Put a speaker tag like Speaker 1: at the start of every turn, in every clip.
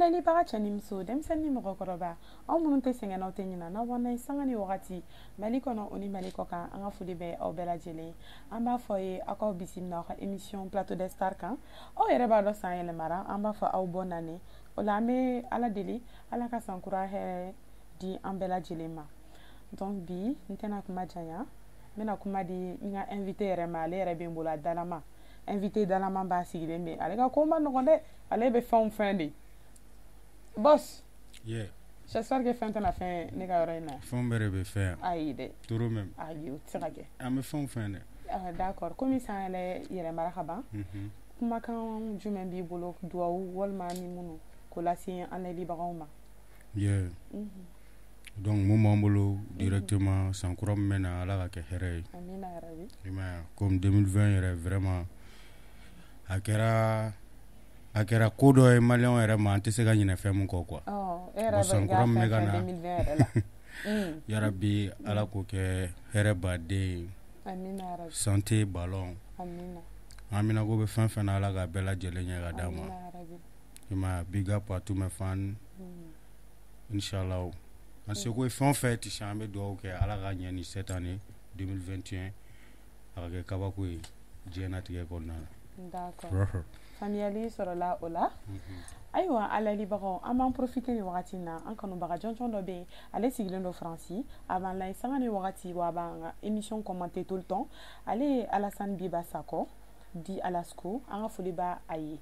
Speaker 1: Layɛlibaga cɛ ni muso, denmisɛnnin ni mɔgɔkɔrɔba, aw minnu tɛ sɛgɛn, n'aw tɛ ɲinɛ, n'aw b'an ye sanga ni wagati, Mali kɔnɔ o ni Mali kɔ kan, an ka foli bɛ aw bɛɛ lajɛlen. An b'a fɔ ye aw k'aw bisimila aw ka émission Plateau des Stars kan. Aw yɛrɛ b'a dɔn, san yɛlɛmara, an b'a fɔ aw bɔ nani o la. An bɛ Ala deli, Ala ka san kura hɛrɛ di an bɛɛ lajɛlen ma. Donc bi n tɛna kuma janya, n bɛna kuma di n ka invité yɛrɛ ma. Ale yɛrɛ bɛ n bolo, a dalama invité dalama b'a sigilen bɛ. Ale ka ko ma nɔgɔn dɛ, ale bɛ fɛnw fɛn de. Boss.
Speaker 2: Yeah.
Speaker 1: J'espère que fɛn tɛna fɛn ne ka yɔrɔ in na.
Speaker 2: Fɛn bɛɛ de bɛ fɛn yan.
Speaker 1: Ayi dɛ.
Speaker 2: Trop même.
Speaker 1: Ayi, o tɛ se ka kɛ.
Speaker 2: An bɛ fɛnw fɛn dɛ.
Speaker 1: Ah, d'accord. Komi san yɛrɛ yɛlɛmara ka ban, kumakan jumɛn b'i bolo, duwawu walima ni minnu k'o lase an layɛlibagaw ma?
Speaker 2: Yeah. Donc mun b'an bolo directement, san kura min bɛ na, Ala ka kɛ hɛrɛ ye.
Speaker 1: Amina yarabi.
Speaker 2: I m'a ye, comme 2020 yɛrɛ, vraiment a kɛra ko dɔ ye maliyɛnw yɛrɛ ma, an tɛ se ka ɲinɛ fɛn min kɔ quoi.
Speaker 1: Ɔ, e yɛrɛ
Speaker 2: Bon,
Speaker 1: bɛ
Speaker 2: san
Speaker 1: i
Speaker 2: kura
Speaker 1: ka
Speaker 2: min bɛ
Speaker 1: fɛn
Speaker 2: ka
Speaker 1: fɛn
Speaker 2: na,
Speaker 1: 2020 yɛrɛ la.
Speaker 2: Yarabi, Ala k'o kɛ hɛrɛ baden ye.
Speaker 1: Amina yarabi.
Speaker 2: Santé, ballon.
Speaker 1: Amina.
Speaker 2: An ko bɛ fɛn fɛn na, Ala ka bɛɛ lajɛlen ɲɛ ka d'a ma.
Speaker 1: Amina yarabi.
Speaker 2: I m'a ye, big up à tous mes fans. Inshallah. An seko ye fɛn o fɛn ti se, an bɛ dugawu kɛ Ala ka ɲɛ ni cette année 2021, a ka kɛ kabako ye diɲɛnatigɛ kɔnɔna na.
Speaker 1: D'accord, faamuyali sɔrɔla o la. Ayiwa, a layɛlibagaw, an b'an profiter nin wagati in na, an kanubaga jɔnjɔn dɔ bɛ yen, ale sigilen don Faransi, a b'an layɛ sanga ni wagati, wa a b'an ka émission commenter tout le temps. Ale ye Alassane Biba Sakɔ di Alasko, an ka foli b'a a ye.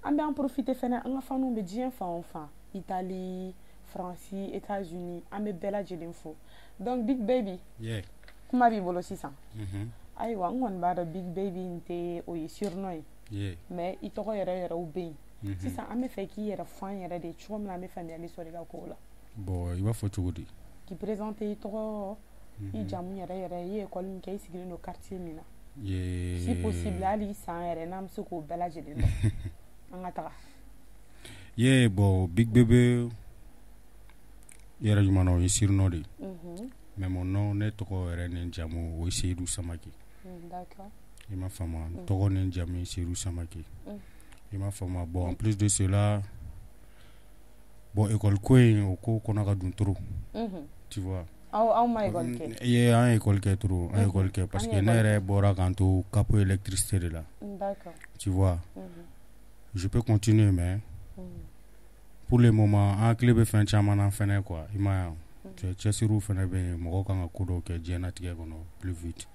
Speaker 1: An bɛ an profiter fɛnɛ, an ka faniw bɛ diɲɛ fan o fan, Italie, Faransi, États-Unis, an bɛ bɛɛ lajɛlen fo. Donc Big Baby, kuma b'i bolo sisan. Ayiwa, n kɔni b'a dɔn Big Baby in tɛ o ye surnom ye, mais i tɔgɔ yɛrɛ yɛrɛw bɛ yen. Sisan an bɛ fɛ k'i yɛrɛ fɔ an yɛrɛ de cogo min na, an bɛ faamuyali sɔrɔ i ka kow la.
Speaker 2: Bon, i b'a fɔ cogo di?
Speaker 1: K'i présenter, i tɔgɔ, i jamu yɛrɛ yɛrɛ, i ye école min kɛ, i sigilen don quartier min na, si possible hali i san yɛrɛ, n'an bɛ se k'o bɛɛ lajɛlen dɔn, an ka taga.
Speaker 2: Yeah, bon, Big Bébé yɛrɛ ɲuman na, o ye surnom de ye. Mais mon nom, ne tɔgɔ yɛrɛ ni n jamu, o ye Seydou Samake. I m'a faamu, n tɔgɔ ni n jamu ye Seydou Samake. I m'a faamu. Bon, en plus de cela, bon, école ko in, o ko kɔnɔ ka dun trop. Tu vois.
Speaker 1: Aw ma école kɛ?
Speaker 2: Ye, an ye école kɛ trop, an ye école kɛ parce
Speaker 1: An
Speaker 2: que
Speaker 1: ye
Speaker 2: ne
Speaker 1: école
Speaker 2: yɛrɛ bɔra k'an to capot électricité de la. Tu vois. Je peux continuer, mais pour le moment an hakili bɛ fɛn caman na fɛnɛ quoi, i m'a ye wa? Cɛ cɛsiriw fɛnɛ bɛ yen, mɔgɔw kan ka ko dɔw kɛ diɲɛlatigɛ kɔnɔ plus vite.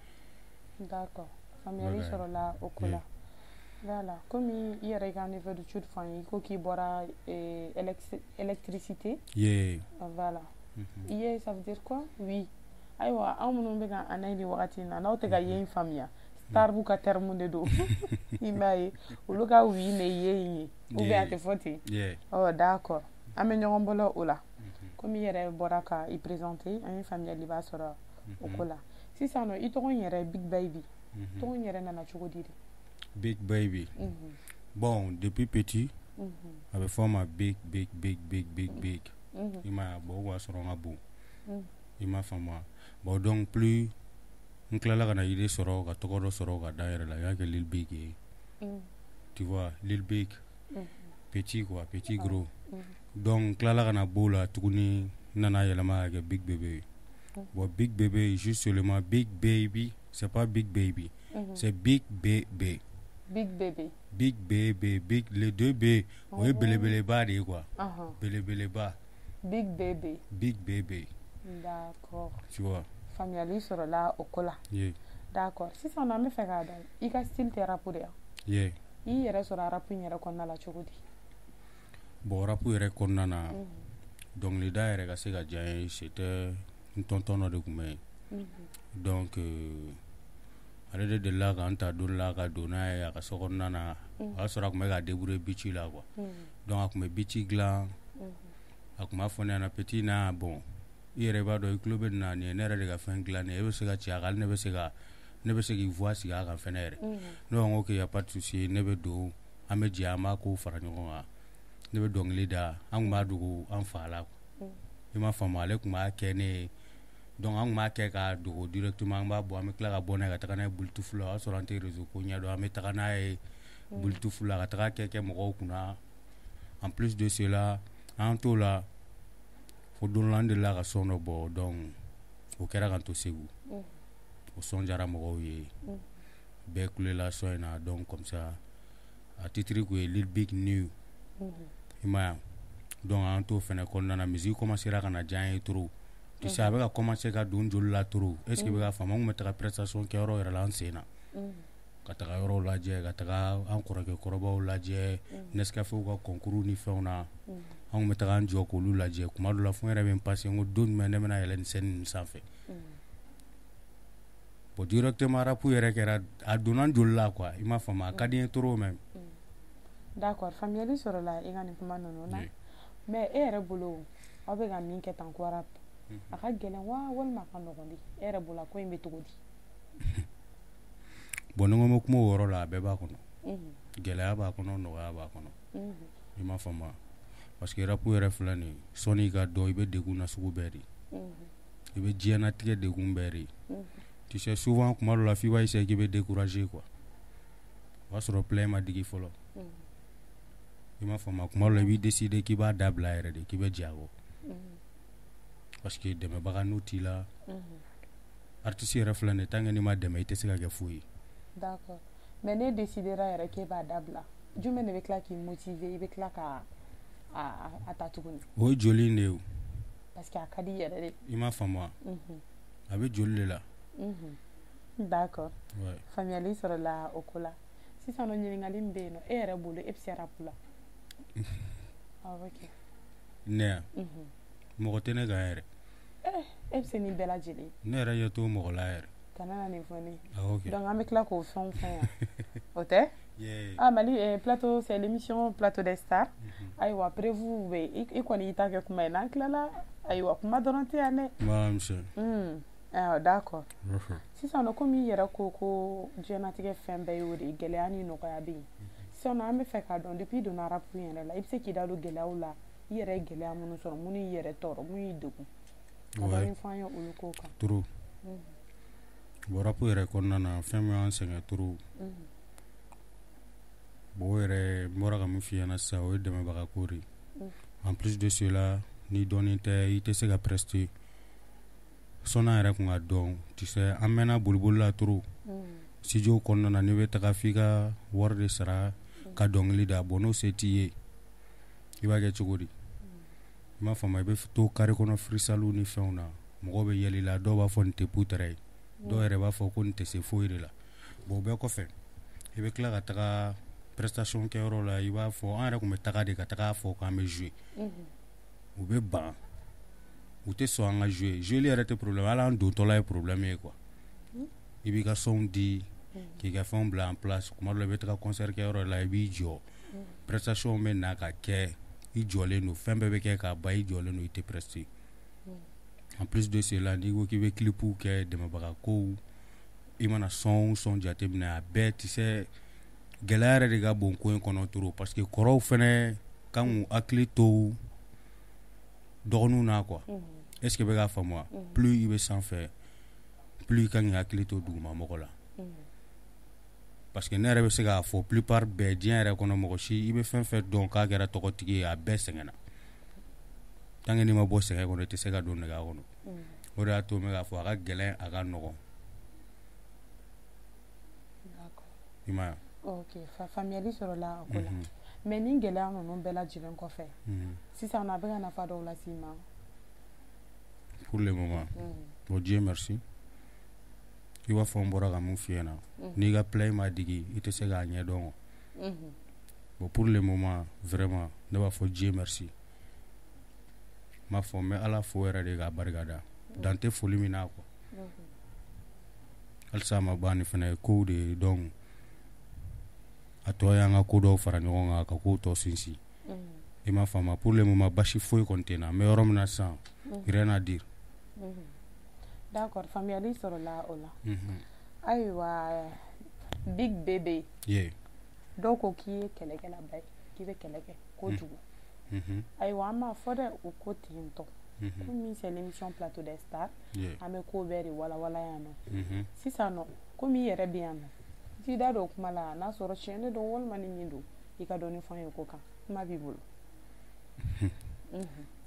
Speaker 1: D'accord, faamuyali sɔrɔla o ko la. Voilà, komi i yɛrɛ ka niveau d'étude fɔ an ye, i ko k'i bɔra électricité. Voilà. I ye, ça veut dire quoi? Oui, ayiwa, anw minnu bɛ ka an ye nin wagati in na, n'aw tɛ ka ye in faamuya, star b'u ka terme de don, i m'a ye, olu ka oui de ye in ye ou bien a tɛ fɔ ten? Ɔ, d'accord, an bɛ ɲɔgɔn bolo o la. Komi i yɛrɛ bɔra ka i présenter, an ye faamuyaliba sɔrɔ o ko la. Sisan nɔ, i tɔgɔ in yɛrɛ, Big Baby, tɔgɔ in yɛrɛ nana cogo di de?
Speaker 2: Big Baby. Bon, depuis petit, a bɛ fɔ n ma Big, Big, Big, Big, Big, Big. I m'a ye, bon, o b'a sɔrɔ n ka bon. I m'a faamu wa? Bon, donc plus n tilala ka na idée sɔrɔ ka tɔgɔ dɔ sɔrɔ ka da n yɛrɛ la, n y'a kɛ Lil Big ye. Tu vois, Lil Big, petit quoi, petit gros. Donc n tilala ka na b'o la tuguni, n nana yɛlɛma ka kɛ Big Bébé ye. Bon, Big Bébé, juste seulement Big Baby, c'est pas Big Baby, c'est Big Bébé.
Speaker 1: Big Bébé.
Speaker 2: Big Bébé, Big, les deux B, o ye belebeleba de ye quoi. Belebeleba.
Speaker 1: Big Bébé.
Speaker 2: Big Bébé. Tu vois.
Speaker 1: Faamuyali sɔrɔla o ko la. D'accord, sisan nɔ an bɛ fɛ k'a dɔn, i ka style tɛ rap de ya?
Speaker 2: Yeah.
Speaker 1: I y'i yɛrɛ sɔrɔ rap in yɛrɛ kɔnɔna la cogo di?
Speaker 2: Bon, rap yɛrɛ kɔnɔna na, dɔnkilida yɛrɛ ka se ka diya n ye, c'était n tonton dɔ de tun bɛ yen. Donc ale de delila k'an ta don la ka don n'a ye a ka so kɔnɔna na. O y'a sɔrɔ a tun bɛ ka débrouiller beat la quoi. Donc a tun bɛ beat dilan, a tun b'a fɔ ne ɲɛna: petit na, bon, i yɛrɛ b'a dɔn, i tulo bɛ nin na, nin ye ne yɛrɛ de ka fɛn dilan ne ye, e bɛ se ka ci a kan, hali ne bɛ se k'i voix sigi a kan fɛnɛ yɛrɛ. Ne ko ok, y a pas de souci, ne bɛ don, an bɛ jɛ an b'a kow fara ɲɔgɔn kan, ne bɛ dɔnkili da. An tun b'a dogo an fa la, i m'a faamu, ale tun b'a kɛ ne ye. Donc an tun b'a kɛ k'a dogo directement, an b'a bɔ, an bɛ tila ka bɔ n'a ye ka taga n'a ye Bluetooth la. O y'a sɔrɔ an tɛ réseau ko ɲɛdɔn, an bɛ taga n'a ye Bluetooth la ka taga kɛ mɔgɔw kunna. En plus de cela, an t'o la fo don dɔ la, an delila ka son dɔ bɔ. Donc o kɛra k'an to Segu. O son diyara mɔgɔw ye, bɛɛ kulela son in na. Donc comme ça, a titre kun ye Lil Big New, i m'a ye. Donc an t'o fɛnɛ kɔnɔna na, musique commencera ka na diya an ye trop. Tu sais, a bɛ ka commencer ka don joli la trop. Est ce que i bɛ ka faamu? An kun bɛ taga prestation kɛyɔrɔ yɛrɛ la, an sen na, ka taga yɔrɔw lajɛ, ka taga an kɔrɔkɛ kɔrɔbaw lajɛ, Nescafé ka concours ni fɛnw na. An kun bɛ taga an jɔ k'olu lajɛ. Kuma dɔ la, fo n yɛrɛ bɛ n passé, n ko don jumɛn ne bɛna yɛlɛ nin scène ninnu sanfɛ? Bon, directement rap yɛrɛ kɛra, a donna n joli la quoi, i m'a faamu? A ka di n ye trop même.
Speaker 1: D'accord, faamuyali sɔrɔla i ka nin kuma ninnu na. Mais e yɛrɛ bolo, aw bɛ ka min kɛ tan ko rap, a ka gɛlɛn wa, walima a ka nɔgɔn de? E yɛrɛ bolo, a ko in bɛ cogo di?
Speaker 2: Bon, ni n ko n bɛ kuma o yɔrɔ la, a bɛɛ b'a kɔnɔ. Gɛlɛya b'a kɔnɔ, nɔgɔya b'a kɔnɔ, i m'a faamu? Parce que rap yɛrɛ filɛ nin ye, sɔnni i ka dɔn, i bɛ degun na sugu bɛɛ de, i bɛ diɲɛnatigɛ degun bɛɛ de. Tu sais, souvent kuma dɔ la, f'i b'a essayer k'i bɛ décourager quoi. O b'a sɔrɔ plein ma digi fɔlɔ, i m'a faamu? Kuma dɔ la, i b'i décider k'i b'a dabila yɛrɛ de, k'i bɛ jɛ a kɔ, parce que dɛmɛbaga n'o t'i la. Artiste yɛrɛ filɛ nin ye, tant que n'i ma dɛmɛ, i tɛ se ka kɛ foyi ye.
Speaker 1: D'accord, mais ne décidera yɛrɛ k'e b'a dabila, jumɛn de bɛ tila k'i motiver, i bɛ tila ka a ta tuguni?
Speaker 2: O ye joli in de ye o.
Speaker 1: Parce que a ka di i yɛrɛ de.
Speaker 2: I m'a faamu wa? A bɛ joli de la.
Speaker 1: D'accord.
Speaker 2: Ouais.
Speaker 1: Faamuyali sɔrɔla o ko la. Sisan nɔ, ɲininkali min bɛ yen nɔ, e yɛrɛ bolo, e bɛ se rap la? Awɔ, kɛ.
Speaker 2: Ne yan, mɔgɔ tɛ ne kan yɛrɛ.
Speaker 1: E bɛ se nin bɛɛ lajɛlen?
Speaker 2: Ne yɛrɛ ɲɛ t'o mɔgɔ la yɛrɛ.
Speaker 1: Kana na nin fɔ ne ye.
Speaker 2: Ah, ok.
Speaker 1: Donc an bɛ tila k'o fɛnw fɛn yan, o tɛ?
Speaker 2: Yeah.
Speaker 1: Ah, Mali plateau, c'est l'émission Plateau des Stars. Ayiwa, prévu bɛ i kɔni y'i ta kɛ kuma ye, n'an tilala, ayiwa, kuma dɔrɔn tɛ yan dɛ.
Speaker 2: Ba monsieur.
Speaker 1: Ayiwa, d'accord. Sisan nɔ, komi i yɛrɛ ko ko diɲɛlatigɛ fɛn bɛɛ y'o de ye, gɛlɛya ni nɔgɔya bɛ yen. Sisan nɔ, an bɛ fɛ k'a dɔn, depuis i donna rap in yɛrɛ la, i bɛ se k'i da don gɛlɛyaw la, i yɛrɛ ye gɛlɛya minnu sɔrɔ, minnu y'i yɛrɛ tɔɔrɔ, minnu y'i degun, ka dɔɔni fɔ an ye olu kow kan.
Speaker 2: Trop. Bon, rap yɛrɛ kɔnɔna na, fɛn min y'an sɛgɛn trop, bon, o yɛrɛ, n bɔra ka min f'i ɲɛna sisan, o ye dɛmɛbaga ko de ye. En plus de cela, ni dɔɔnin tɛ, i tɛ se ka prester. Sɔnni yɛrɛ kun ka dɔn, tu sais, an mɛnna boliboli la trop. Studio kɔnɔna na, n'i bɛ taga, f'i ka wari de sara ka dɔnkili da. Bon, n'o se t'i ye, i b'a kɛ cogo di? I m'a faamu? I bɛ to carré kɔnɔ, freestyle ni fɛnw na, mɔgɔw bɛ yɛlɛ i la, dɔw b'a fɔ nin tɛ putere ye, dɔw yɛrɛ b'a fɔ ko nin tɛ se foyi de la. Bon, o bɛɛ kɔfɛ, i bɛ tila ka taga prestation kɛyɔrɔ la, i b'a fɔ, an yɛrɛ tun bɛ taga de ka taga fɔ k'an bɛ jouer, u bɛ ban, u tɛ sɔn an ka jouer. Jouer yɛrɛ tɛ problème, hali an dontɔla ye problème ye quoi. I b'i ka sonw di, k'i ka fɛnw bila en place. Kuma dɔ la, i bɛ taga concert kɛyɔrɔ la, i b'i jɔ, prestation bɛ na ka kɛ, i jɔlen don, fɛn bɛɛ bɛ kɛ k'a ban, i jɔlen don, i tɛ prester. En plus de cela, n'i ko k'i bɛ clipw kɛ, dɛmɛbaga kow, i mana son o son jateminɛ, a bɛɛ, tu sais, gɛlɛya yɛrɛ de ka bon ko in kɔnɔ trop, parce que kɔrɔw fɛnɛ kan k'u hakili to dɔgɔninw na quoi. Est ce que bɛ k'a faamu wa? Plus i bɛ sanfɛ, plus i kan k'i hakili to dugumamɔgɔ la. Parce que ne yɛrɛ bɛ se k'a fɔ, plupart bɛɛ, diɲɛ yɛrɛ kɔnɔ, mɔgɔ si, i bɛ fɛn fɛn dɔn k'a kɛra tɔgɔtigi ye, a bɛɛ sɛgɛnna. Tant que n'i ma bɔ sɛgɛn kɔnɔ, i tɛ se ka don nɛgɛ kɔnɔ. O de y'a to n bɛ k'a fɔ a ka gɛlɛn, a ka nɔgɔn. I m'a ye?
Speaker 1: Ok, faamuyali sɔrɔla a ko la. Mais nin gɛlɛya ninnu bɛɛ lajɛlen kɔfɛ, sisan nɔ, a bɛ ka nafa dɔw lase i ma?
Speaker 2: Pour le moment, bon, Dieu merci, i b'a fɔ n bɔra ka mun f'i ɲɛna, n'i ka plein ma digi, i tɛ se k'a ɲɛdɔn. Bon, pour le moment, vraiment, ne b'a fɔ Dieu merci, n b'a fɔ n bɛ Ala fo yɛrɛ de k'a barikada, dan tɛ foli min na quoi. Halisa a ma ban, ni fana ye kow de ye. Donc a tɔ y'an ka ko dɔw fara ɲɔgɔn kan ka kow tɔ sinsin, i m'a faamu? Pour le moment, basi foyi kɔni tɛ n na. N bɛ yɔrɔ min na sisan, rien à dire.
Speaker 1: D'accord, faamuyali sɔrɔla o la. Ayiwa, Big Bébé, dɔw ko k'i ye kɛlɛkɛlaba ye, k'i bɛ kɛlɛ kɛ kojugu. Ayiwa, an b'a fɔ dɛ, u ko ten tɔ. Komi c'est l'émission Plateau des Stars, an bɛ ko bɛɛ de walawala yan nɔ. Sisan nɔ, komi i yɛrɛ bɛ yan nɔ, i t'i da don o kuma la, n'a sɔrɔ tiɲɛ de don walima ni min don, i ka dɔɔni fɔ an ye o ko kan. Kuma b'i bolo.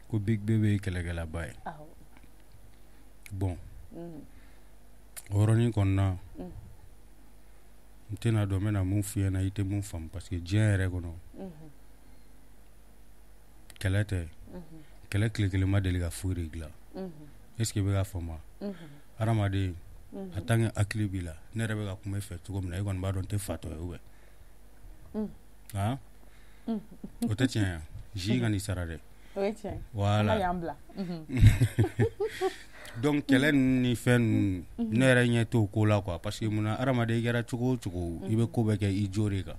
Speaker 2: Ko Big Bébé ye kɛlɛkɛlaba ye. Bon, o yɔrɔnin kɔnɔna, n tɛna dɔn n bɛna mun f'i ɲɛna, i tɛ mun faamu, parce que diɲɛ yɛrɛ kɔnɔ, kɛlɛ tɛ, kɛlɛ tile kelen ma deli ka foyi de dilan. Est ce que i bɛ ka faamu wa? Hadamaden, en tant que hakili b'i la, ne yɛrɛ bɛ ka kuma i fɛ cogo min na, e kɔni b'a dɔn n tɛ fatɔ ye, ou bien? Han, o tɛ tiɲɛ ye? Zi ka n'i sara dɛ.
Speaker 1: O ye tiɲɛ.
Speaker 2: Voilà.
Speaker 1: Ala y'an bila.
Speaker 2: Donc kɛlɛ ninnu ni fɛn ninnu, ne yɛrɛ ɲɛ t'o ko la quoi, parce que munna? Hadamaden, i kɛra cogo o cogo, i bɛ ko bɛɛ kɛ i jo de kan.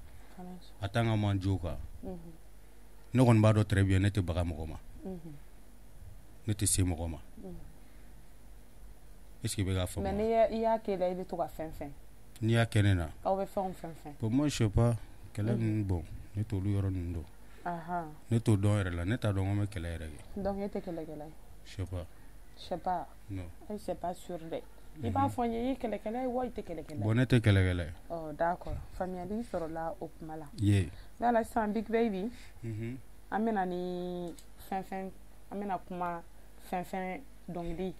Speaker 2: En tant que man jo kan, ne kɔni b'a dɔn très bien, ne tɛ baga mɔgɔ ma, ne tɛ se mɔgɔ ma. Est ce que i bɛ k'a faamu?
Speaker 1: Mais n'i y'a kɛ la, i bɛ to ka fɛn fɛn.
Speaker 2: N'i y'a kɛ ne na?
Speaker 1: Aw bɛ fɛnw fɛn fɛn.
Speaker 2: Bon, moi je sais pas, kɛlɛ ninnu, bon, ne t'olu yɔrɔ ninnu dɔn. Ne t'o dɔn yɛrɛ la, ne t'a dɔn ko n bɛ kɛlɛ yɛrɛ kɛ.
Speaker 1: Donc e tɛ kɛlɛkɛla ye?
Speaker 2: Je sais pas.
Speaker 1: Je sais pas?
Speaker 2: Non.
Speaker 1: E c'est pas sûr dɛ. I b'a fɔ n ye, i ye kɛlɛkɛla ye wa i tɛ kɛlɛkɛla ye?
Speaker 2: Bon, ne tɛ kɛlɛkɛla ye.
Speaker 1: Ɔ, d'accord, faamuyali sɔrɔla o kuma la.
Speaker 2: Ye.
Speaker 1: Voilà, sisan Big Baby, an bɛna ni fɛn fɛn, an bɛna kuma fɛn fɛn dɔnkili.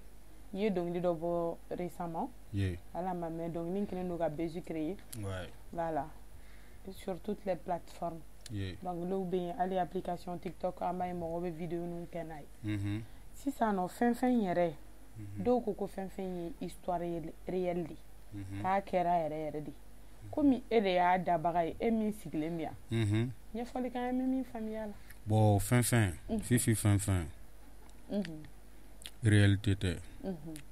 Speaker 1: I ye dɔnkili dɔ bɔ récemment.
Speaker 2: Ye.
Speaker 1: Voilà, mais dɔnkili in kɛlen don ka buzz créer. Voilà, sur toutes les plateformes. Dɔnkiliw bɛ yen, hali application TikTok, an b'a ye mɔgɔw bɛ vidéo ninnu kɛ n'a ye. Sisan nɔ, fɛn fɛn yɛrɛ, dɔw ko ko fɛn fɛn ye histoire réelle de ye, k'a kɛra yɛrɛ yɛrɛ de. Komi e de y'a dabaga ye, e min sigilen bɛ yan, ɲɛfɔli k'an ye, an bɛ min faamuya la.
Speaker 2: Bon, fɛn fɛn Fifi, fɛn fɛn réalité tɛ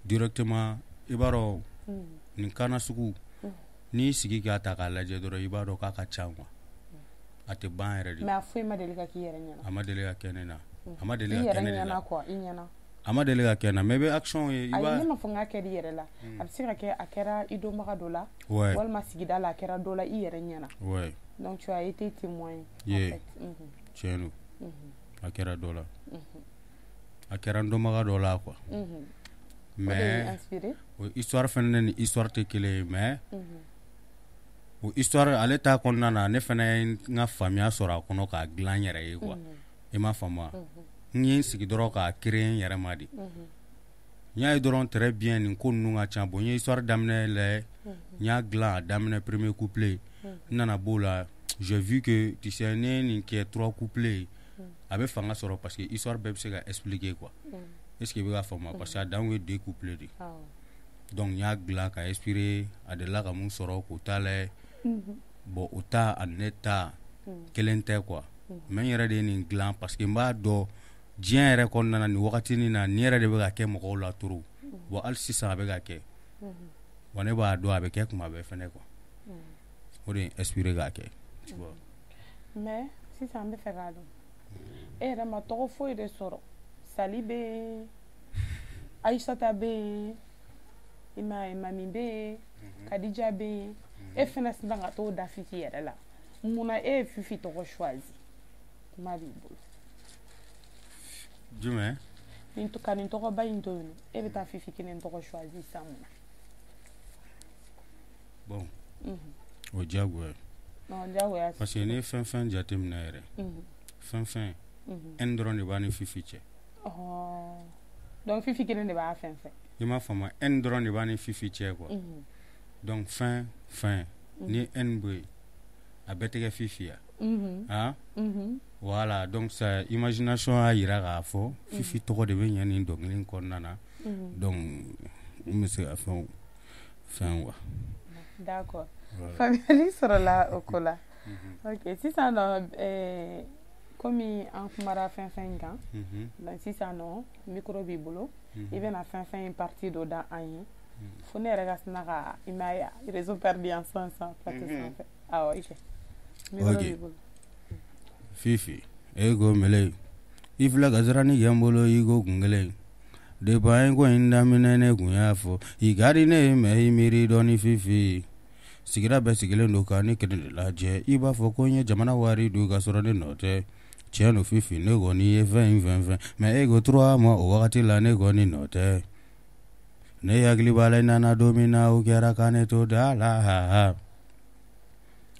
Speaker 2: directement. I b'a dɔn, nin kana sugu, n'i sigi k'a ta k'a lajɛ dɔrɔn, i b'a dɔn k'a ka ca quoi, a tɛ ban yɛrɛ de.
Speaker 1: Mais a foyi ma deli ka k'i yɛrɛ ɲɛna?
Speaker 2: A ma deli ka kɛ ne na, a ma deli
Speaker 1: I
Speaker 2: ka kɛ
Speaker 1: yɛrɛ
Speaker 2: ne de
Speaker 1: ɲɛna
Speaker 2: la.
Speaker 1: Quoi, i ɲɛna.
Speaker 2: A ma deli ka kɛ n na, mais i bɛ action ye, i
Speaker 1: Ayi,
Speaker 2: b'a
Speaker 1: ne ma fɔ n k'a kɛra i yɛrɛ la. A bɛ se ka kɛ a kɛra i dɔnbaga dɔ la, walima sigida la, a kɛra dɔ la i yɛrɛ ɲɛna. Donc tu as été témoin en fait.
Speaker 2: Tiɲɛ don, a kɛra dɔ la, a kɛra n dɔnbaga dɔ la quoi.
Speaker 1: O de y'i
Speaker 2: Mais
Speaker 1: inspiré?
Speaker 2: o histoire fɛnɛ ni histoire tɛ kelen ye, mais o histoire ale ta kɔnɔna na, ne fɛnɛ ye n ka faamuya sɔrɔ a kɔnɔ k'a dilan n yɛrɛ ye quoi. I m'a faamu wa? N ye n sigi dɔrɔn k'a créer n yɛrɛ ma de. N y'a ye dɔrɔn très bien, nin ko ninnu ka ca. Bon, n ye histoire daminɛ lajɛ, n y'a dilan a daminɛ premier couplet, n nana b'o la, j'ai vu que, tu sais, ne ye nin kɛ trois couplets ye, a bɛ fanga sɔrɔ parce que histoire bɛɛ bɛ se ka expliquer quoi. Est ce que i bɛ ka faamu wa? Parce que a dan ye deux couplets de ye. Donc n y'a dilan ka inspirer a delila ka mun sɔrɔ k'o ta lajɛ. Bon, o ta ani ne ta kelen tɛ quoi, mais n yɛrɛ de ye nin dilan parce que n b'a dɔn diɲɛ yɛrɛ kɔnɔna na, nin wagatinin na, nin yɛrɛ de bɛ ka kɛ mɔgɔw la trop. Bon, hali sisan a bɛ ka kɛ wa, ne b'a dɔn a bɛ kɛ kuma bɛɛ fɛnɛ quoi. O de ye n inspiré k'a kɛ, tu vois.
Speaker 1: Mais sisan an bɛ fɛ k'a dɔn, e yɛrɛ ma tɔgɔ foyi de sɔrɔ? Sali bɛ yen, Ayisata bɛ yen, i m'a ye, Mami bɛ yen, Kadija bɛ yen, e fɛnɛ sinna ka t'o da Fifi yɛrɛ la. Munna e ye Fifi tɔgɔ choisi? Kuma b'i bolo.
Speaker 2: Jumɛn?
Speaker 1: Nin ka nin tɔgɔba in to yen nɔ, e bɛ taa Fifi kelen tɔgɔ choisi sisan, mun na?
Speaker 2: Bon, o diyagoya ye.
Speaker 1: Non, diyagoya.
Speaker 2: Parce que n'i ye fɛn fɛn jateminɛ yɛrɛ, fɛn fɛn N dɔrɔn de b'a ni Fifi cɛ.
Speaker 1: Ɔhɔn, donc Fifi kelen de b'a fɛn fɛn.
Speaker 2: I m'a faamu? N dɔrɔn de b'a ni Fifi cɛ quoi. Donc fɛn fɛn ni N bɔ yen, a bɛɛ tɛ kɛ Fifi ya? Han, voilà. Donc sa imagination y'a yira k'a fɔ Fifi tɔgɔ de bɛ ɲɛ nin dɔnkili in kɔnɔna na. Donc n bɛ se ka fɛn fɛn quoi.
Speaker 1: D'accord.
Speaker 2: Voilà.
Speaker 1: Faamuyali sɔrɔla o ko la. Ok, sisan nɔ, komi an kumara fɛn fɛn in kan, donc sisan nɔ micro b'i bolo, i bɛna fɛn fɛn in partie dɔ da an ye, fo ne yɛrɛ ka sina ka, i m'a ye, réseau perdu yan sisan sisan plateau sanfɛ. Awɔ, i kɛ, micro b'i bolo.
Speaker 2: Fifi, e ko mele, i filɛ ka siranni kɛ n bolo i ko kun kelen. Depuis an ye ko in daminɛ, ne kun y'a fɔ i ka di ne ye, mais i miiri dɔɔni Fifi. Sigira bɛɛ sigilen don ka ne kelen de lajɛ, i b'a fɔ ko n ye jamana wari dun ka sɔrɔ ne nɔ tɛ. Tiɲɛ don Fifi, ne kɔni ye fɛn in fɛn fɛn, mais e ko 3 mois, o wagati la ne kɔni nɔ tɛ. Ne hakili b'a la, i nana don min na, o kɛra ka ne to da la.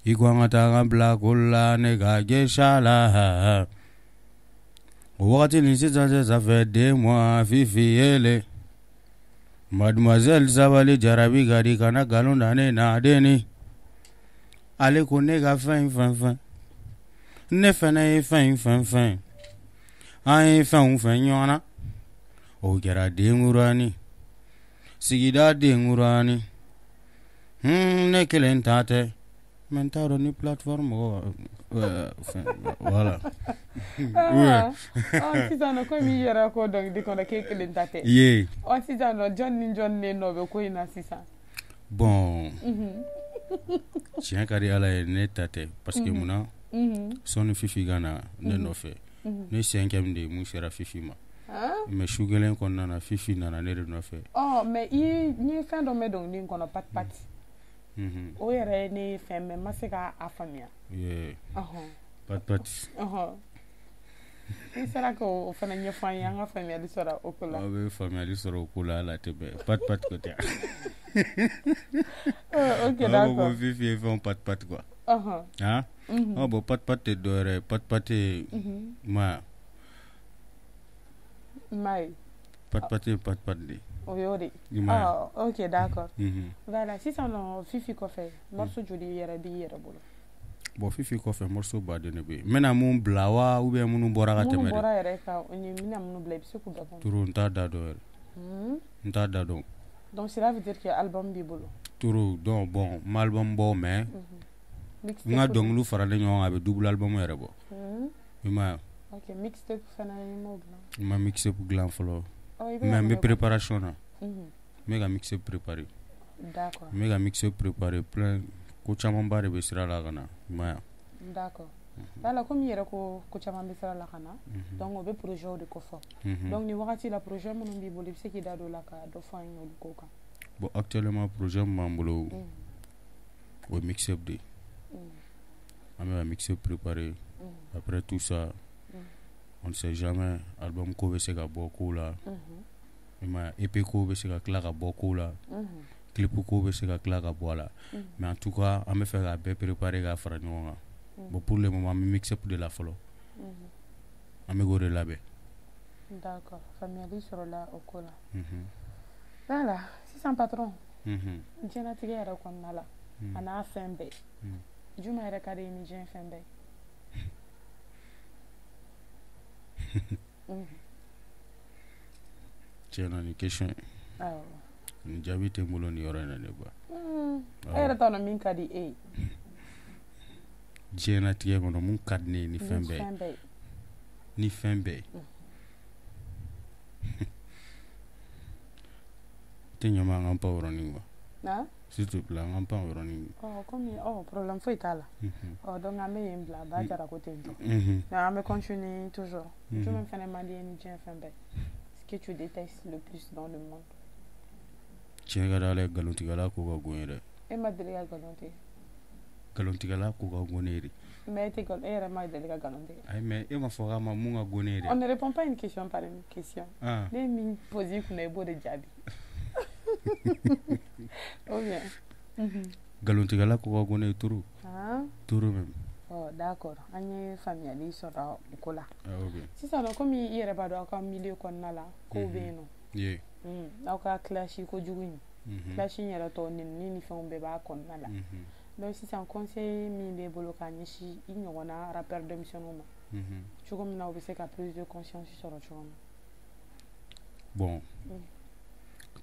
Speaker 2: I ko an ka taa an ka bila ko la, ne ka gesa la. O wagati ni sisan cɛ, ça fait 2 mois. Fifi yele, mademoiselle, sabali, jarabi ka di, kana nkalon da ne na. Denni ale ko ne ka fɛn fɛn fɛn, ne fɛnɛ ye fɛn fɛn fɛn, an ye fɛnw fɛn ɲɔgɔn na. O kɛra denkurani sigida, denkurani. Ne kelen ta tɛ, mais n t'a dɔn ni plateforme mɔgɔ voilà.
Speaker 1: Sisan nɔ, komi i yɛrɛ ko dɔnkili kɔnɔ k'e kelen ta tɛ.
Speaker 2: Ye.
Speaker 1: Ɔ, sisan nɔ, jɔn ni jɔn de nɔ bɛ ko in na sisan?
Speaker 2: Bon, tiɲɛ ka di Ala ye, ne ta tɛ, parce que munna? Sɔnni Fifi ka na ne nɔfɛ, ne cinquième de ye mun sera Fifi ma, mais su kelen kɔnɔna na, Fifi nana ne de nɔfɛ.
Speaker 1: Ɔ, mais i n ye fɛn dɔ mɛn dɔnkili in kɔnɔ, pat pat. O yɛrɛ ye ne fɛn, mais n ma se k'a faamuya.
Speaker 2: Pat pat.
Speaker 1: I sera k'o fana ɲɛfɔ an ye, an ka faamuyali sɔrɔ o ko la.
Speaker 2: Aw bɛ faamuyali sɔrɔ o ko la, ala tɛ bɛn pat pat ko tɛ.
Speaker 1: Ok, d'accord.
Speaker 2: Ko Fifi ye fɛnw pat pat quoi. Han, ɔ, bon, pat pat tɛ dɔwɛrɛ ye, pat pat ye ma.
Speaker 1: Ma ye.
Speaker 2: Pat pat ye pat pat de.
Speaker 1: O y'o de. Ok, d'accord. Voilà, sisan nɔ, Fifi kɔfɛ, morceau joli yɛrɛ b'i yɛrɛ bolo?
Speaker 2: Bon, Fifi kɔfɛ, morceau baden de bɛ yen. N bɛna mun bila wa, ou bien minnu bɔra ka tɛmɛ de?
Speaker 1: Minnu bɔra yɛrɛ ka n bɛna minnu bila, i bɛ se k'u bɛɛ fɔ.
Speaker 2: Toro, n t'a da dɔn yɛrɛ. N t'a da dɔn.
Speaker 1: Donc cela veut dire que album b'i bolo?
Speaker 2: Toro, donc bon, n ma album bɔ, mais n ka dɔnkiliw faralen ɲɔgɔn kan, a bɛ double album yɛrɛ bɔ. I m'a ye?
Speaker 1: Ok, mixtape fana, i m'o dilan?
Speaker 2: N ma mixtape dilan fɔlɔ, mais n bɛ préparation na. N bɛ ka mixtape préparer.
Speaker 1: D'accord.
Speaker 2: N bɛ ka mixtape préparer, plein ko camanba de bɛ sira la ka na, i m'a ye?
Speaker 1: D'accord. Voilà, komi i yɛrɛ ko ko caman bɛ sira la ka na, donc o bɛ projet de kofɔ. Donc nin wagati la, projet minnu b'i bolo, i bɛ se k'i da don o la ka dɔ fɔ an ye olu ko kan?
Speaker 2: Bon, actuellement, projet min b'an bolo, o ye mixtape de ye. An bɛ ka mixtape préparer. Après tout ça, on ne sait jamais, album ko bɛ se ka bɔ kow la, i m'a ye? EP ko bɛ se ka tila ka bɔ kow la, clip ko bɛ se ka tila ka bɔ a la, mais en tout cas, an bɛ fɛ k'a bɛɛ préparer k'a fara ɲɔgɔn kan. Bon, pour le moment, an bɛ mixtape de la fɔlɔ, an bɛ k'o de labɛn.
Speaker 1: D'accord, faamuyali sɔrɔla o ko la. Voilà, sisan patron, diɲɛlatigɛ yɛrɛ kɔnɔna la, a n'a fɛn bɛɛ, jumɛn yɛrɛ ka di i ye ni diɲɛ fɛn bɛɛ ye?
Speaker 2: Tiɲɛ na, nin question nin jaabi tɛ n bolo nin yɔrɔ in na, ne ba.
Speaker 1: E yɛrɛ t'a dɔn min ka di e ye?
Speaker 2: Diɲɛlatigɛ kɔnɔ, mun ka di ne ye ni fɛn bɛɛ ye? Ni fɛn bɛɛ ye, tɛ ɲama, an k'an pan o yɔrɔnin quoi. S'il te plaît, an k'an pan o yɔrɔnin.
Speaker 1: Ɔ, komi ɔ problème foyi t'a la. Ɔ, donc an bɛ yen bila, ba jara ko ten tɔ. Mais an bɛ continuer toujours. Jumɛn fɛnɛ man di ye ni diɲɛ fɛn bɛɛ? Ce que tu détestes le plus dans le monde?
Speaker 2: Tiɲɛ ka di Ala ye, nkalontigɛla ko ka go n ye dɛ.
Speaker 1: E ma deli ka nkalon tigɛ?
Speaker 2: Nkalontigɛla ko ka go ne ye de.
Speaker 1: Mais e tɛ e yɛrɛ ma deli ka nkalon tigɛ?
Speaker 2: Ayi, mais e ma fɔ k'a ma mun ka go ne ye dɛ.
Speaker 1: On ne répond pas une question par une question. Ne ye min posé i kunna, i b'o de jaabi. Ou bien?
Speaker 2: Nkalontigɛla ko ka go ne ye trop. Trop même.
Speaker 1: Ɔ, d'accord, an ye faamuyali sɔrɔ o ko la.
Speaker 2: Ah, ok.
Speaker 1: Sisan nɔ, komi i yɛrɛ b'a dɔn, aw ka milieu kɔnɔna la, kow bɛ yen nɔ. Aw ka clash kojugu in, clash in yɛrɛ tɔ, nɛnini ni fɛnw bɛɛ b'a kɔnɔna la. Donc sisan, conseil min b'e bolo k'a ɲɛsin i ɲɔgɔnna rappeur denmisɛnninw ma, cogo min na u bɛ se ka prise de conscience sɔrɔ cogo min?
Speaker 2: Bon,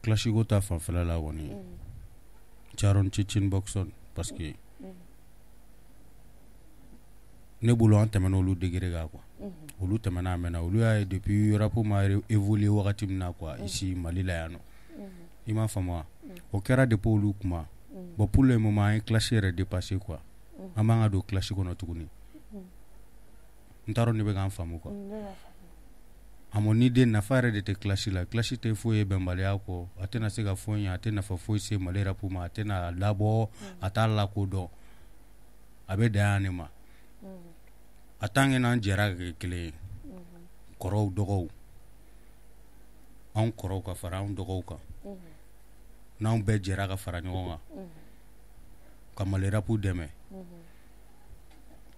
Speaker 2: clash ko ta fanfɛla la kɔni, Caron Cicin Boxon, parce que ne bolo, an tɛmɛna olu degré kan quoi. Olu tɛmɛna a mɛnna, olu y'a ye depuis rap ma évoluer wagati min na quoi, ici Mali la yan nɔ, i m'a faamu wa? O kɛra depuis olu kuma. Bon, pour le moment, an ye clash yɛrɛ dépassé quoi. An b'an ka don clash kɔnɔ tuguni, n t'a dɔn ne bɛ k'an faamu quoi. À mon idée, nafa yɛrɛ de tɛ clash la. Clash tɛ foyi ye bɛnbaliya kɔ, a tɛna se ka foyi ɲɛ, a tɛ nafa foyi se Mali rap ma, a tɛna labɔ, a t'a lakodɔn, a bɛ dan yan de ma. A tant que n'an jɛra ka kɛ kelen ye, kɔrɔw dɔgɔw, anw kɔrɔw ka fara anw dɔgɔw kan, n'anw bɛɛ jɛra ka fara ɲɔgɔn kan ka Mali rap dɛmɛ,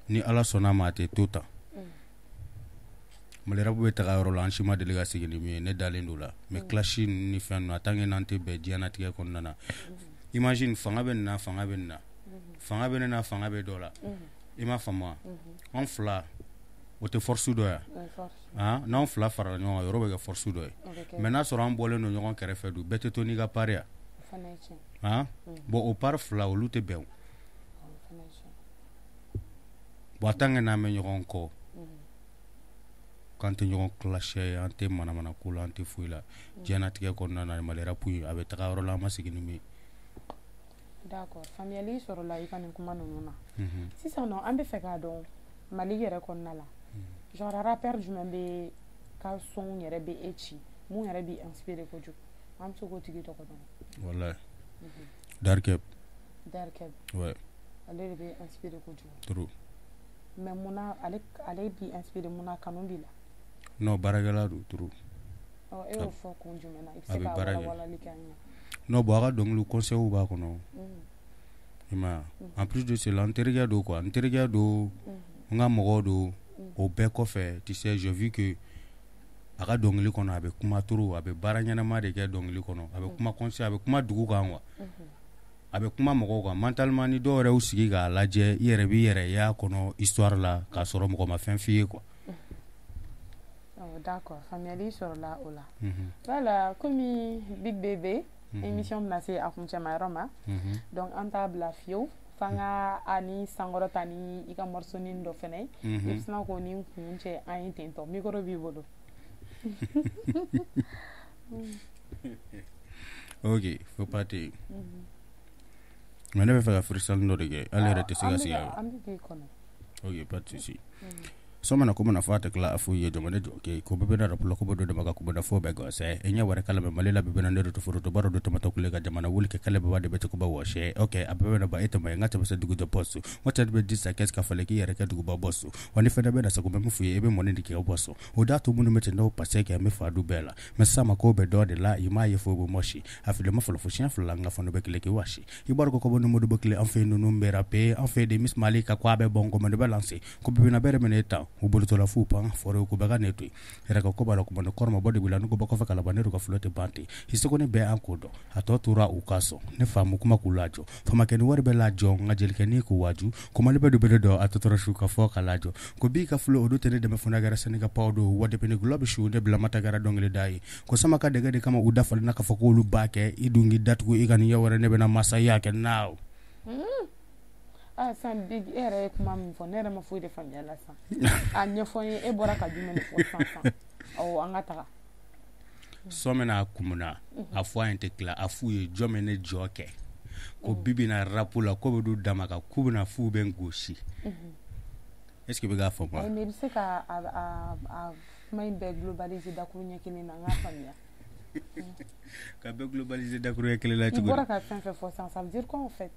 Speaker 2: ni Ala sɔnna a ma, a tɛ to tan. Mali rap bɛ taga yɔrɔ la, an si ma deli ka segin ni min ye, ne dalen don la. Mais clash ni fɛn ninnu, en tant que n'an tɛ bɛn diɲɛnatigɛ kɔnɔna na, imagine, fanga bɛ nin na, fanga bɛ nin na, fanga bɛ ne na, fanga bɛ dɔ la, i m'a faamu wa? Anw fila, o tɛ force dɔ ye? N'anw fila farala ɲɔgɔn kan, yɔrɔ bɛ kɛ force dɔ ye. Mais n'a sɔrɔ an bɔlen don ɲɔgɔn kɛrɛfɛ dun, bɛɛ tɛ to n'i ka part ya? Bon, o part fila, olu tɛ bɛn o. Bon, en tant que n'an bɛ ɲɔgɔn kɔ, k'an tɛ ɲɔgɔn clash, an tɛ manamana ko la, an tɛ foyi la diɲɛnatigɛ kɔnɔna na, Mali rap a bɛ taga yɔrɔ la, an ma segin ni min ye.
Speaker 1: D'accord, faamuyali sɔrɔla i ka nin kuma ninnu na. Sisan nɔ, an bɛ fɛ k'a dɔn, Mali yɛrɛ kɔnɔna la, genre rappeur jumɛn bɛ ka son yɛrɛ bɛ e ci, mun yɛrɛ b'i inspiré kojugu? An bɛ se k'o tigi tɔgɔ dɔn?
Speaker 2: Wallahi, Darkeb.
Speaker 1: Darkeb?
Speaker 2: Ouais.
Speaker 1: Ale de bɛ inspiré kojugu?
Speaker 2: Trop.
Speaker 1: Mais munna ale b'i inspiré? Munna kanu b'i la?
Speaker 2: Non, baarakɛla don trop.
Speaker 1: Ɔ, e y'o fɔ kun jumɛn na? I bɛ se ka walawalali kɛ an ye?
Speaker 2: Non, bon, a ka dɔnkiliw, conseil b'a kɔnɔ, i m'a ye? En plus de cela, n terikɛ don quoi, n terikɛ don, n ka mɔgɔw don. O bɛɛ kɔfɛ, tu sais, j'ai vu que a ka dɔnkili kɔnɔ, a bɛ kuma trop, a bɛ baara ɲɛnama de kɛ dɔnkili kɔnɔ. A bɛ kuma conseil, a bɛ kuma dugu kan quoi, a bɛ kuma mɔgɔw kan mentalement. Ni dɔw yɛrɛ y'u sigi k'a lajɛ, i yɛrɛ b'i yɛrɛ y'a kɔnɔ histoire la, k'a sɔrɔ mɔgɔ ma fɛn f'i ye quoi.
Speaker 1: D'accord, faamuyali sɔrɔla o la. Voilà, komi Big Bébé, émission bɛna se a kuncɛma yɔrɔ ma, donc an t'a bila fiyewu f'an ka a ni sankɔrɔta ni i ka morceau dɔ fɛnɛ ye. I bɛ sina k'o ni kun cɛ an ye ten tɔ, micro b'i bolo.
Speaker 2: Ok, faut pas ten. Mais ne bɛ fɛ ka freestyle dɔ de kɛ, hali yɛrɛ tɛ se ka sigi a
Speaker 1: kan. An bɛ k'i kɔnɔ.
Speaker 2: Ok, pas de souci. Sɔmana ko mana fɔ a tɛ tila a f'u ye jamana jɔ kɛ ko bɛɛ bɛ rap la, ko bɛ don dama ka ko bɛ fɔ bɛɛ gɔsɛ i ɲɛ wɛrɛ kala bɛ Mali la bi bɛna ne de to foro to baro do tomato kule ka jamana wuli kɛ kɛlɛ bɛɛ de bɛ cogo ba wɔsɛ. Ok, a bɛɛ bɛ ba e tɛmɛ n ka tɛmɛ se dugu jɔ poste n ko cɛ bɛ di sa kɛs ka falen k'i yɛrɛ kɛ duguba bɔsu wa ni fɛnɛ bɛ na sago bɛ min f'u ye, i bɛ mɔni de kɛ bɔsu o da to minnu bɛ ten n'o pase kɛ n bɛ fa du bɛɛ la. Mais sisan ma ko bɛ dɔ de la, i m'a ye fo bɛ mɔsi a fili ma fɔlɔ fo siɲɛ fila n ka fana bɛ kile k'i wasi i b'a dɔn ko kɔbɔ ni modu bɛ kile an fɛ yen, ninnu bɛ rape an fɛ de. Miss Mali ka ko a bɛ bɔn ko ne bɛ lancer ko bibina bɛɛ minɛ ta u bolotɔla fu pan fɔra ko bɛɛ ka ne to yen yɛrɛ ka ko b'a la kuma ne kɔrɔma bɔ de bila ne ko bɔ kɔfɛ kalaban ne ka fulo tɛ ban ten i seko ne bɛɛ an k'o dɔn a tɔ tora u ka sɔn ne faamu kuma k'u lajɔ famakɛ ni wari bɛ lajɔ n ka jelikɛ n'i ko waaju ko Mali bɛɛ du bɛ dɔn a tɔ tora su ka fɔ ka lajɔ ko b'i ka fulo olu tɛ ne dɛmɛ fo n'a kɛra sani ka paw don wa depuis ni gulɔ bɛ su ne bila mata kɛra dɔnkili da ye ko sama ka dɛgɛ de kama u dafalen na ka fɔ k'olu b'a kɛ i dun k'i datugu i ka nin ɲɛ wɛrɛ ne bɛna masaya kɛ naaw.
Speaker 1: Ah, san Big, e yɛrɛ ye kuma min fɔ, ne yɛrɛ ma foyi de faamuya la sisan. A ɲɛfɔ n ye, e bɔra ka jumɛn de fɔ sisan sisan? Awɔ, an ka taga.
Speaker 2: Sɔn bɛna a kunna a fɔ a ye tɛ tila a f'u ye jɔn bɛ ne jɔ kɛ ko bibi na rap la ko bɛ don dama kan k'u bɛna f'u bɛ n gosi. Est ce que i bɛ k'a faamu?
Speaker 1: Ayi, mais i bɛ se ka a kuma in bɛɛ globaliser dakuru ɲɛ kelen na, n k'a faamuya.
Speaker 2: Ka bɛɛ globaliser dakuru ɲɛ kelen na
Speaker 1: I
Speaker 2: cogo di?
Speaker 1: Bɔra ka fɛn fɛn fɔ sisan, ça veut dire quoi en fait?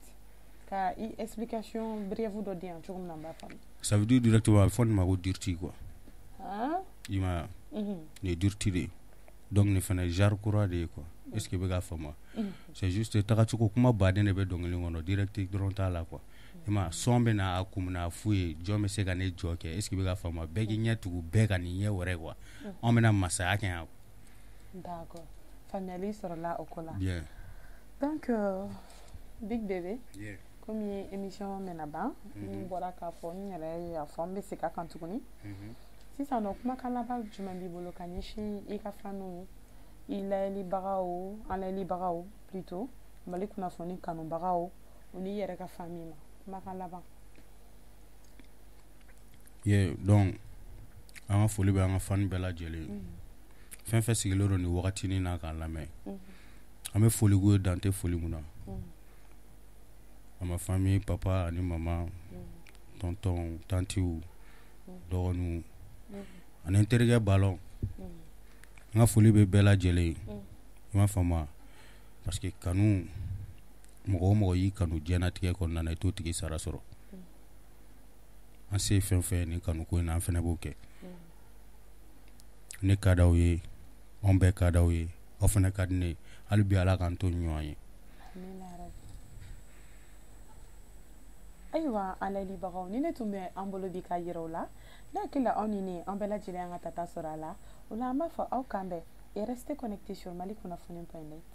Speaker 1: Ka i explication brève dɔ di yan cogo min na, n b'a faamu.
Speaker 2: Ça veut dire directement, a bɛ fɔ nin ma ko dureté quoi.
Speaker 1: Han?
Speaker 2: I m'a ye, nin ye dureté de ye. Donc nin fana ye genre kura de ye quoi. Est ce que i bɛ k'a faamu? C'est juste tagacogo kuma baden de bɛ dɔnkili kɔnɔ, direct dɔrɔn t'a la quoi. I m'a ye, sɔn bɛ na a kun a f'u ye jɔn bɛ se ka ne jɔ kɛ. Est ce que i bɛ k'a faamu? Bɛɛ k'i ɲɛ tugu bɛɛ ka nin ɲɛ wɛrɛ quoi, anw bɛna masaya kɛ yan.
Speaker 1: D'accord, faamuyali sɔrɔla o ko la.
Speaker 2: Bien.
Speaker 1: Donc Big Bébé, komi émission bɛna ban, n bɔra k'a fɔ, n yɛrɛ y'a fɔ, n bɛ segin a kan tuguni. Sisan nɔ, kumakan laban jumɛn b'i bolo ka ɲɛsin i ka faniw, i layɛlibagaw, an layɛlibagaw plutôt, Mali kunnafoni kanubagaw, o n'i yɛrɛ ka famille ma? Kumakan laban.
Speaker 2: Yeah, donc an ka foli bɛ an ka fan bɛɛ lajɛlen ye, fɛn fɛn sigilen don nin wagatinin na k'an lamɛn. An bɛ foli k'u ye dan tɛ foli mun na. A ma famille, papa ani mama, tonton, tantiw, dɔgɔninw ani n terikɛ Balon, n ka foli bɛ bɛɛ lajɛlen ye. I m'a faamu wa? Parce que kanu, mɔgɔ o mɔgɔ y'i kanu diɲɛlatigɛ kɔnɔna na, i t'o tigi sara sɔrɔ. An se ye fɛn fɛn ye nin kanuko in na, an fana b'o kɛ. Ne ka d'aw ye, anw bɛɛ ka d'aw ye, aw fana ka di ne ye. Hali bi, Ala k'an to ɲɔgɔn ye.
Speaker 1: Amina yarabi. Ayiwa, an layɛlibagaw, ni ne tun bɛ an bolo bi ka yira o la, ne hakili la aw ni ne, an bɛɛ lajɛlen an ka tata sɔrɔ a la. O la, an b'a fɔ aw kan bɛn et restez connectés sur malikunnafoni.net.